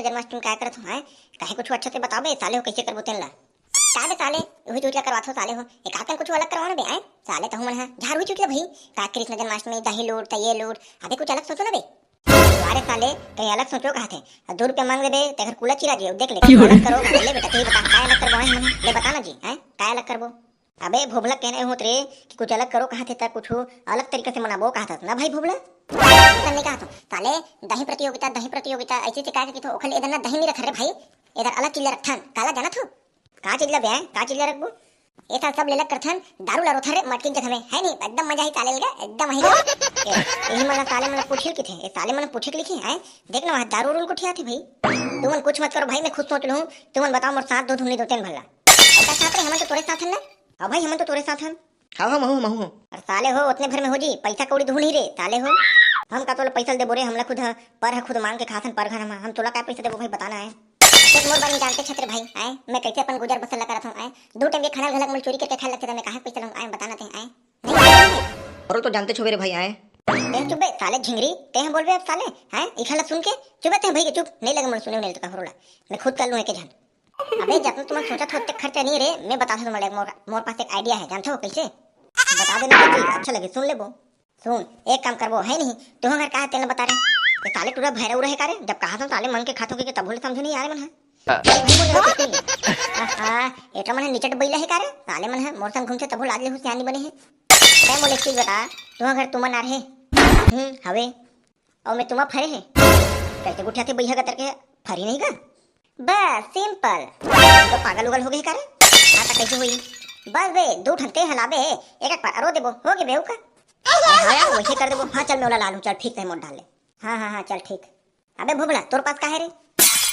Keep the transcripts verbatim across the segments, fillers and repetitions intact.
जन्माष्टमी काय करत हो, हैं? कहीं कुछ अच्छा से बताओ बे साले हो, कैसे करबो तेन ला? का बे साले, उही चुटिया करवात हो साले हो, एक आध कन कुछ अलग करवाओ ना बे, हैं? साले तहु मन हा झार हुई चुकी भाई। का कृष्ण जन्माष्टमी, दही लूट त ये लूट, अबे कुछ अलग सोचो ना बे। अरे साले, कहीं अलग सोचो कहा थे, दो रुपया मांग लेबे तेकर कुला चिरा जियो, देख ले, कुछ अलग करो, ले बेटा, तू ही बता, काय अलग करबो, हैं? ले बता ना जी, हैं? काय अलग करबो? अबे भोभला, कहने होत रे कि कुछ अलग करो कहा थे, त कुछ अलग तरीका से मनाबो कहा था ना भाई भोभला। ऐसा नहीं कहा था साले, दही प्रतियोगिता, दही प्रतियोगिता ऐसे से कहा कि तो ओखले इधर ना दही नहीं रख रे भाई, इधर अलग चीज रखथन, काला जाना थो। का चीज ला बे, का चीज ला रखबो? ये साल सब लेलक करथन, दारू ला रोथन रे मटकी के जगह में, है नहीं? एकदम मजा ही साले लेगा, एकदम वही लेगा। ए, यही मन साले मन पूछिल की थे, ये साले मन पूछे के लिखे, हैं? देख ना वहाँ दारू उरू को ठिया थे भाई। तुमन कुछ मत करो भाई, मैं खुद सोच लूँ, तुमन बताओ मोर साथ दो धुन नहीं दो तेन भला। ऐसा साथ रे, हमन तो तोरे साथ हन ना। हाँ भाई, हमन तो तोरे साथ हन। हाँ, हाँ, महू, महू। अरे साले हो, उतने भर में हो जी, पैसा कौड़ी धुन ही रे, साले हो। हम का तोला पैसा देबो रे, हमला खुद ह, पर ह खुद मांग के खासन पर घर हम, हम तोला काय पैसा देबो भाई, बताना है। देख मोर बारे जानते छे रे भाई, आए, मैं कैसे अपन गुजर बसर लगा रहता हूँ, आए, दो टाइम के खाना घलक मोल चोरी करके खाए लगते, मैं कहाँ पैसा लूँ, आए, बताना थे, आए। नहीं, नहीं, नहीं। और तो जानते छो रे भाई, आए। ते चुप बे, साले झिंगरी, ते हम बोलबे अब साले, हैं? इखला सुन के, चुप बे ते भाई के चुप, नहीं लगे मन सुने, नहीं तो का होरला। मैं खुद कर लूँ एक झन। अबे, जब तुम सोचा था, उतने खर्चा नहीं रे, मैं बता था तुम्हारे, मोर, मोर पास एक idea है, जानते हो कैसे? बता देना तो ठीक, अच्छा लगे, सुन लेबो। सुन, एक काम करबो, है नहीं, तू अगर कहा तेल बता रे, ये साले टूरा भैरा उरा है का रे? जब कहा था साले मन के खाथो के, तब बोले समझे नहीं आ रे मन है। हाँ। भाई मोर जगह कुछ नहीं। आहा, एटा मन है निचट बैला है का रे? साले मन है, मोर संग घूमते तब लाज ले हो, सियानी बने है। मैं बोले एक चीज बता, तू अगर तुमन आ रहे, हम्म, हवे, और मैं तुम्हारा फरे है। कैसे गुठिया थे बैहा गतर के फरी नहीं का? बस, simple। तो पागल उगल हो गई का रे? हाँ, तो कैसे हुई? बस बे, दो ठन ते हलाबे, एक एक पर अरो देबो, हो गए बेहू का? हाँ, हाँ, वैसे कर देबो। हाँ, चल, मैं ओला ला लूँ, चल, ठीक है, मोड़ डाल ले। हाँ, हाँ, हाँ, चल, ठीक। अबे भोभला, तोर पास का है रे?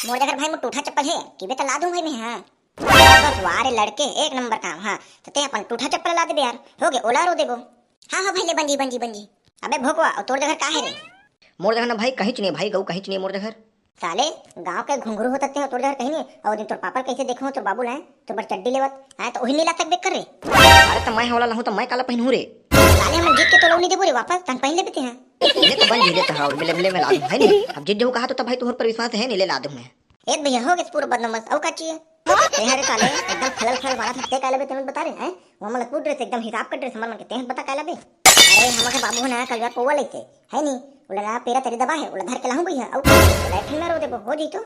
मोर जगह भाई, मोर टूठा चप्पल है, कि बे त ला दूँ भाई मैं, हाँ। बस, वाह रे लड़के, एक नंबर काम, हाँ। तो ते अपन टूठा चप्पल ला देबे यार, हो गए, ओला अरो देबो। हाँ, हाँ, भाई, ले, बन जी, बन जी, बन जी। अबे भोकवा, और तोर जगह का है रे? मोर जगह ना भाई, कहीं नहीं भाई, गऊ कहीं नहीं मोर जगह। साले, गांव के घुंघरू होत ते हो, तोर डर कहीं नहीं। और दिन तोर पापा कैसे देखो, तोर बाबू लाए, तोर बर चड्डी लेवत, हैं, तो वही नहीं ला सकबे कर रे। अरे, तो मैं होला लहूं, तो मैं काला पहनूं रे? साले, हम जीत के तो लोग नहीं देबो रे वापस, तन पहन लेबे ते हैं। ये तो बन जी लेता है, ले, ले, मैं ला दूं, है नहीं? अब जीत जाऊं कहा तो तब भाई तुहर पर विश्वास है नहीं, ले ला दूं मैं। ए भैया, हो गए पूरा बदमाश, और का चाहिए? ते हरे साले, एकदम खलल खलल वाला था, ते काला बे, तेन बता रे, हैं? वो मतलब कूद रहे थे, एकदम हिसाब कट रहे थे, हमर मन के, ते बता काला बे? अरे, हमर के बाबू ना कल बार पौवा लेते, है नहीं? ओला ना पेरा तेरे दबा है, ओला धर के लाहूं भैया, अउ ओला एक ठन में रो देबो, हो जइतो।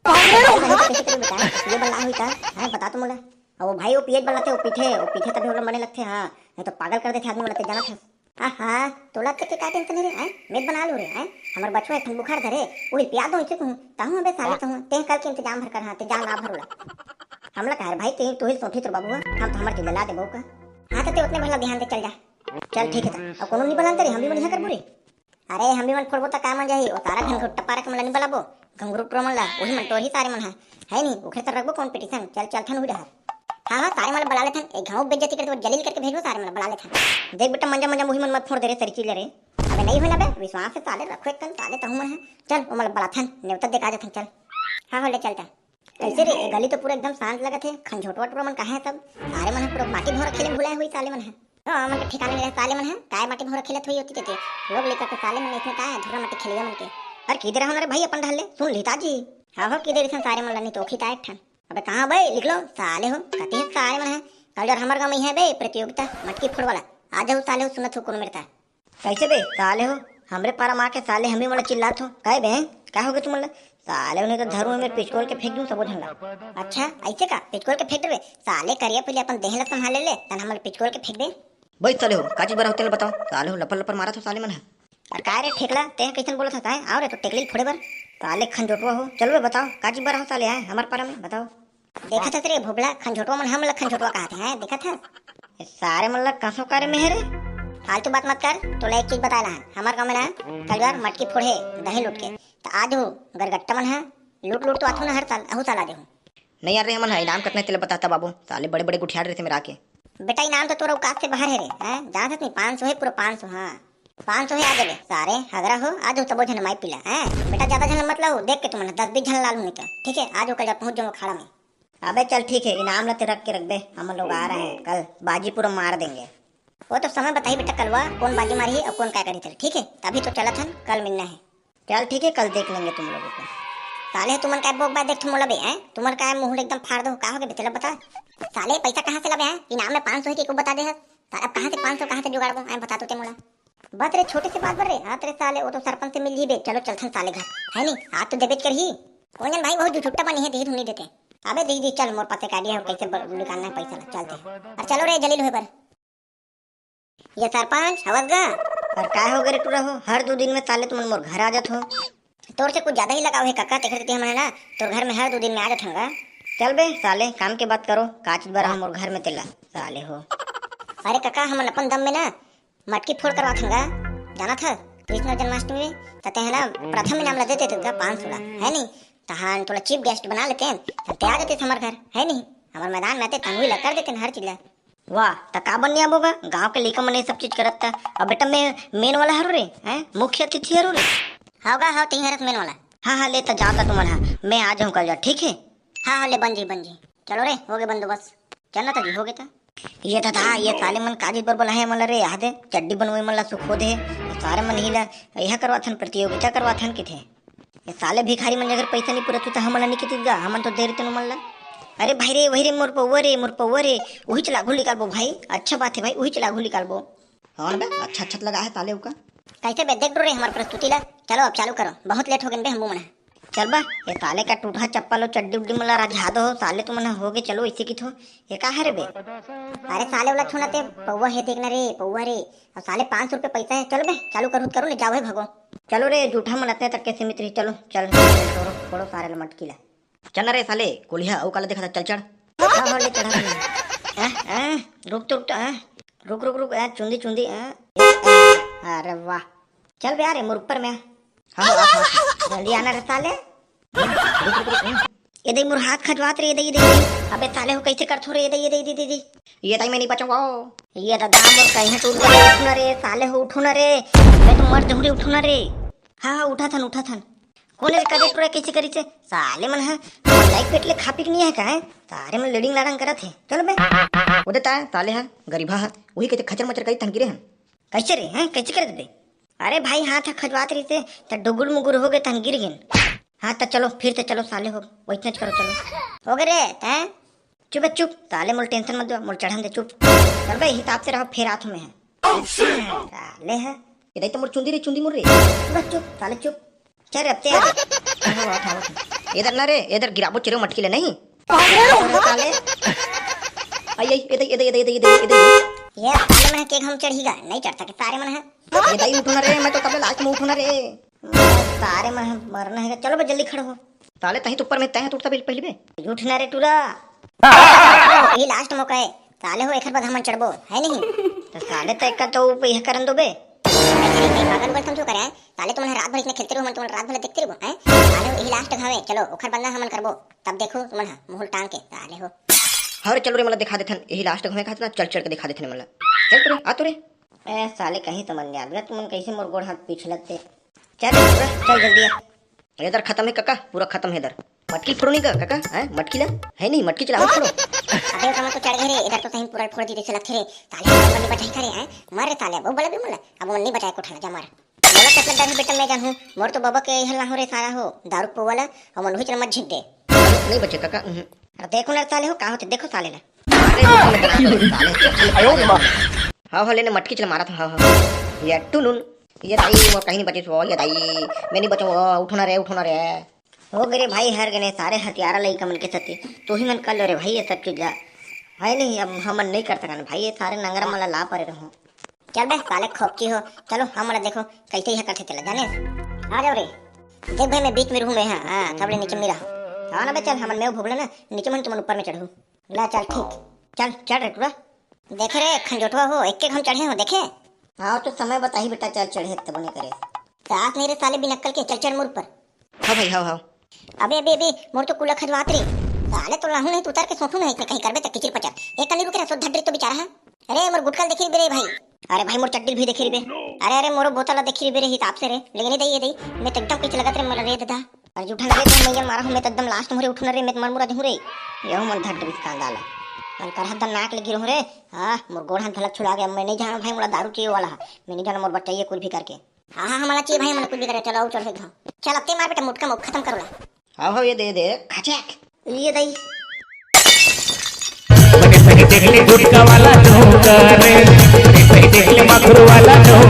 कैसे करे बेटा, ये बल्ला हुई था, हैं, बता तो मोला। अब वो भाई, वो पिए बल्ला थे, वो पीठे, वो पीठे तभी ओला मने लगते, हाँ, नहीं तो पागल कर देते आदमी, ओला ते जाना थे। आहा, तोला ते के का tension है रे, हैं? मैं बना लो रे, हैं? हमर बचवा एक ठन बुखार धरे, वही पिया दो इसे कहूँ, ताहू अबे साले कहूँ, ते कल के इंतजाम भर कर, हाँ, ते जा ना भर ओला। हमला कहा रे भाई, ते तू ही सोठी तोर बाबू, हम तो हमर जिला ला देबो का। हाँ, तो ते उतने भला ध्यान दे, चल जा। चल ठीक है, त अब कोनो नहीं बलान तेरे, हम भी मन यहाँ करबो रे। अरे, हम भी मन फोड़बो त का मन जाही, ओ तारा घन घुट्टा पारा के मन ला नहीं बलाबो, घुंगरू टोरा मन ला, वही मन टोरही सारे मन हा। है नहीं, ओखरे तर रखबो competition, चल, चल थन उही डहर। हाँ, हाँ, सारे मन ला बला लेथन, एक घाव बेइज्जती करके, जलील करके भेजबो सारे मन ला, बला लेथन। देख बेटा, मंजा, मंजा मुही मन मत फोड़ दे रे, सरी चीज ले रे। अबे नहीं होना बे, विश्वास है साले, रखो एक कन साले तहु मन है। चल, ओ मन ला बलाथन, नेवता देखा जाथन, चल। हाँ, हो ले चलता। कैसे रे, ये गली तो पूरा एकदम शांत लगत है, खंजोटवा टोरा मन कहाँ है सब? सारे मन है पूरा माटी भौंरा खेले में भुलाए हुई साले मन है। हाँ, मन के ठिकाने नहीं रहे साले मन है, काय माटी भौंरा खेलत हुई होती कहते। लोग लेकर के साले मन इसमें काय है, धुर्रा माटी खेलिया मन के। अरे किधर हो ना रे भाई अपन ढाले, सुन लीता जी। हाँ हो, किधर इसन सारे मन ला नहीं तो खिता एक ठन। अबे कहाँ भाई, निकलो साले हो, कती है सारे मन है। कल जर हमर गाँव में है बे प्रतियोगिता, मटकी फोड़ वाला, आ जाओ साले हो, सुनत हो कोनो मेरे ता। कैसे बे साले हो, हमरे पारा माँ के साले हमें वाला चिल्लात हो, काय बे, का हो गया तुम वाला? साले उन्हें तो धरू मेरे पिचकोल के फेंक दूँ सबो झंडा। अच्छा, ऐसे का पिचकोल के फेंक देबे? साले करिया पहले अपन देह ला संभाल ले, तन हमर पिचकोल के फेंक दे। भाई साले हो, का चीज बरा होते बताओ, साले हो लपर लपर मारा तो साले मन है। अरे का रे ठेकला, ते कैसन बोलत हस, हैं? आओ रे तो टेकली फोड़े बर। साले खंजोटवा हो, चलो बे बताओ, का चीज बरा हो साले, हैं? हमर पारा में बताओ। देखत हस रे भोबला, खंजोटवा मन हमला खंजोटवा कहत हैं, देखत हस? ए सारे मन ला कसो करे में है रे? फालतू बात मत कर, तोला एक चीज बताए ला है, हमार गाँव में ना कल बार मटकी फोड़े दही लूट के, त आज हो गरगट्टा मन है लूट लूट तो आथू ना हर साल, अहू साल आ जाहू। नहीं यार रे, हमन ह इनाम कतना हे तेला बताता बाबू, साले बड़े बड़े गुठियार रहिथे मेरा आके। बेटा इनाम तो तोर औकात से बाहर है रे, हैं? जानत नहीं, पाँच सौ है पूरा पाँच सौ, हाँ। पाँच सौ है, आ जाबे सारे, हगरा हो, आ जाओ तबो झन माई पीला, हैं? बेटा ज्यादा झन मत लाओ, देख के तुमन दस बीस झन ला लूँ नहीं तो, ठीक है? आ जाओ कल जब पहुँच जाओ खाड़ा में। अबे चल ठीक है, इनाम ला ते रख के रख बे, हमन लोग आ रहे हैं, कल बाजी पूरा मार देंगे। वो तो समय बताही बेटा कलवा, कौन बाजी मारी है और कौन क्या करी चल, ठीक है? तभी तो चलत हन, कल मिलना है। चल ठीक है, कल देख लेंगे तुम लोगों को। साले, तुमन काय बोक बाय देखथो मोला बे, हैं? तुमन काय मुंह एकदम फाड़ दो, का हो गे बे, तेला बता। साले, पैसा कहाँ से लाबे, हैं? इनाम में पाँच सौ हे, के को बता दे हस। साले, अब कहाँ से पाँच सौ, कहाँ से जुगाड़बो, हैं? बता तो ते मोला। बस रे, छोटे से बात बर रे। हाँ, तेरे साले, वो तो सरपंच से मिल जी बे। चलो, चलथन साले घर, है नी? आज तो देबेच करही। कोन जन भाई, बहुत जुठुट्टा बनी है, दे धुन नहीं देते। अबे दीदी, चल, मोर पास एक idea है, कैसे ब-, निकालना है पैसा ला, चलते। और चलो रे, जलील हुए बर। ये सरपंच, हवस गा? और काय हो गे रे टूरा हो? हर दो दिन में साले तुमन मोर घर आ जात हो। तोर से कुछ ज्यादा ही लगाव हे कका, तेखर सेती हमन ना तोर घर में हर दो दिन में आ जात हन गा। चल बे साले, काम के बात करो, का चीज बर हम मोर घर में तेला, साले हो। अरे कका, हमन अपन दम में ना मटकी फोड़ करवाथन गा, जानत हस? कृष्ण जन्माष्टमी में त तेह ना प्रथम इनाम ला देते गा पाँच सौ ला, है नी? तहान तोला chief guest बना लेते हैं, त ते आ जाते हमर घर, है नी? हमर मैदान में आते, तंगुई ला कर देते हर चीज ला। वाह, त का बन आबो गा? गांव के लइका मन ये सब चीज करत त। अब बेटा, मैं main वाला हरो रे, हैं? मुख्य अतिथि हरो रे। हाव गा, हाव, तही हरस main वाला। हाँ, हाँ, ले त जाओ त तुमन, हाँ, मैं आ जाऊँ कल जा, ठीक है? हाँ, हाँ, ले, बन जी, बन जी। चलो रे, हो गे बंदोबस्त। चल ना त जी, हो गे त। ये ददा, ये साले मन काजी बर बोला है मन ला रे, यहाँ दे, चड्डी बनवे मन ला सुख हो दे। सारे मन ही ला, यह करवाथन, प्रतियोगिता करवाथन किथे। ये साले भिखारी मन अगर पैसा नहीं पूरा तू त हमन ला नहीं कितिस गा, हमन तो दे रहितेन ओमन ला। अरे भाई रे, वही रे मोर पौवा रे, मोर पौवा रे, उही चला घुल निकालबो भाई, अच्छा बात है भाई, उही चला घुल निकालबो। हाँ बे, अच्छा अच्छा लगा है साले का। कैसे बे, देख डरे हमर प्रस्तुति ला। चलो अब चालू करो, बहुत लेट हो गए बे हम मन। चल बा, ये साले का टूटहा चप्पल और चड्डी उड्डी मन ला रझा दो, साले तुमन हो गे, चलो इसी की थो। ये का है रे बे? अरे साले वाला छूना ते, पौवा है देखना रे, पौवा रे। और साले पाँच सौ रुपये पैसा है, चलो बे, चालू करूँ, करूँ, ले जाओ है, भागो। चलो रे, जूठा मन अतने तक के सीमित रही, चलो, चल, छोड़ो, छोड़ो सारे ला मटकी ला। चल ना रे साले, कोलिहा, अउ काला देखा था, चल चढ़। हाँ, हाँ, ले चढ़ा। आ, आ, रुक तो, रुक तो, आ, रुक, रुक, रुक, आ, चुंदी, चुंदी, आ, ए, आ, अरे वाह, चल बे, आ रे, मोर ऊपर में आ। हाँ, हाँ, हाँ, हाँ। जल्दी आना रे साले। रुक, रुक, रुक, रुक। ये दे मोर हाथ खजवात रे, ये दे, ये दे, ये दे। अबे साले हो, कैसे करथो रे, ये दे, ये दे, ये दे, ये दे। ये दाई मैं नहीं बचाऊँ, आओ। ये दादा मोर कहीं टूट गए, उठो ना रे, साले हो, उठो ना रे। मैं तो मर जाऊँ रे, उठो ना रे। हाँ, हाँ, उठा थन, उठा थन। कोन रे करे टूरा, कैसे करी से? साले मन है, लाइक पेट ले खा पी के नहीं है का है? सारे मन लेडिंग लाडंग करत है। चलो बे। वो देता है, साले है, गरीबा है। वही कहते खचर मचर करी तन गिरे हैं। कैसे रे, हैं? कैसे कर देते? अरे भाई, हाथ ह खजवात रहिसे, त डुगुर मुगुर हो गए, तहन गिर गेन। हाँ, त चलो, फिर से चलो, साले हो, वैसने करो, चलो। हो गए रे, तैं? चुप बे, चुप, साले, मोल टेंशन मत दो, मोल चढ़न दे, चुप। चल बे, हिसाब से रहो, फिर आथो में है। साले है। ये दाई तो मोर चुंदी रे, चुंदी मोर रे। चुप बे, चुप, साले, चुप। चल रे, अब ते आ जा। इधर ना रे, इधर गिराबो चिरो मटकी ले, नहीं? अरे साले। आई, आई, इधर, इधर, इधर, इधर, इधर, इधर। ये साले मन के हम चढ़ी गा, नहीं चढ़ सके सारे मन है। ये दाई उठो ना रे, मैं तो तब लास्ट में उठो ना रे। सारे मन है, मरना है, चलो बे जल्दी खड़े हो। साले तही तो ऊपर में तय है, तो उठता पहले, पहले बे। उठ ना रे टूरा। ये लास्ट मौका है, साले हो, एक बार हम चढ़बो, है नहीं? तो साले तय का तो ऊपर यह करन दो बे। अरे, अरे, अरे, पागल उगल समझो करे, हैं? साले तुमन ह रात भर इसने खेलते रहो, मन तुमन रात भर देखते रहो, हैं? साले हो, यही लास्ट घाव है, चलो, ओखर बदला हमन करबो, तब देखो तुमन ह, मुहुल टांग के, साले हो। हाँ रे, चलो रे, मतलब दिखा देथन, यही लास्ट घाव है, कहा था ना, चढ़ चढ़ के दिखा देथन, मतलब। चल तो रे, आ तो रे। ए, साले कहीं समझ नहीं आ रहा, तुमन कैसे मोर गोड़ हाथ पीछे लगते। चल रे, चल जल्दी आ। इधर खत्म है काका, पूरा खत्म है इधर। मटकी फोड़ो नहीं का काका, हैं? मटकी ला, है नहीं, मटकी चला, फोड़ो। अबे, ओकर मन तो चढ़ गए रे, इधर तो सही पूरा फोड़ दी, जैसे लगथे रे। साले, हमन नहीं बचाई करे, हैं? मर रे साले, वो बोला भी मोला, अब मन नहीं बचाए कोठा ला, जा मर। मोला कैसे डर है बेटा, मैं जानहूँ, मोर तो बाबा के यह लाहू रे सारा हो, दारू पौवा ला, और मन वही चल मत झिक दे। नहीं बचे काका, उहुं। अरे देखो ना साले हो, का होते, देखो साले ला। अरे, साले, साले, साले। हाँ, हाँ, लेने मटकी चला मारा था, हाँ, हाँ। ये टुनुन, ये दाई, वो कहीं नहीं बचे सो, ये दाई, मैं नहीं बचाऊँ, उठो ना रे, उठो ना रे। हो गए रे भाई, हर गने सारे हथियारा लइका मन के सती। तू ही मन कर लो रे भाई ये सब चीज ला। है नहीं, अब हमन नहीं कर सकन भाई, ये सारे नंगरा मन ला ला परे रहूं। चल बे साले खोपची हो, चलो हमन ला देखो कैसे यह करथे तेला जाने। आ जाओ रे। देख भाई मैं बीच में रहूं मैं, हाँ, हाँ, सबले नीचे में रहो। हाँ ना बे चल, हमन में भोगले ना, नीचे मन तुमन ऊपर में चढ़ू। ला चल ठीक। चल चढ़ रे टूरा। देखे रे खंजोटवा हो, एक के हम चढ़े हो देखे। हाँ तो समय बताही बेटा, चल चढ़े तब नहीं करे। सास नहीं रे साले बिनक्कल के, चल चढ़ मोर ऊपर। हाँ भाई, हाँ, हाँ। अबे, अबे, अबे, मोर तो कुला खजवात रे। साले तो लाहू नहीं, तू उतर के सोचू नहीं, इतने कहीं करबे त किचिर पचर। एक कनी रुके रे, सो धड्डरी तो बेचारा है। अरे, मोर गुटकल देखी रे भाई। अरे भाई, मोर चड्डी भी देखी रे बे। अरे, अरे, मोरो बोतल देखी रे बे रे, हिसाब से रे। लेकिन नहीं दई, ये दई। मैं तो एकदम किच लगत रे, मोला रे दादा। अरे, जूठा ना रे, मैं मारा हूँ, मैं तो एकदम लास्ट मोरे उठू ना रे, मैं तो मर मुरा जहूँ रे। यहू मन धड्डरी कांदा ला। मन करहत द नाक ले गिरो रे। हाँ, मोर गोड़ हाथ भलक छुला गया, मैं नहीं जाना भाई, मोला दारू चाहिए वाला है। मैं नहीं जाना मोर बच्चा ये कुछ भी करके। हाँ, हाँ, हमला चाहिए भाई, हमला कुछ भी करे, चलो, आओ, चढ़ो, एक घाव। चल, अब ते मार बेटा, मुटका में खत्म करो ला। अब हो ये दे दे, खचक। ये दई। देख ले गुटका वाला नौकर, देख ले मखरू वाला नौकर।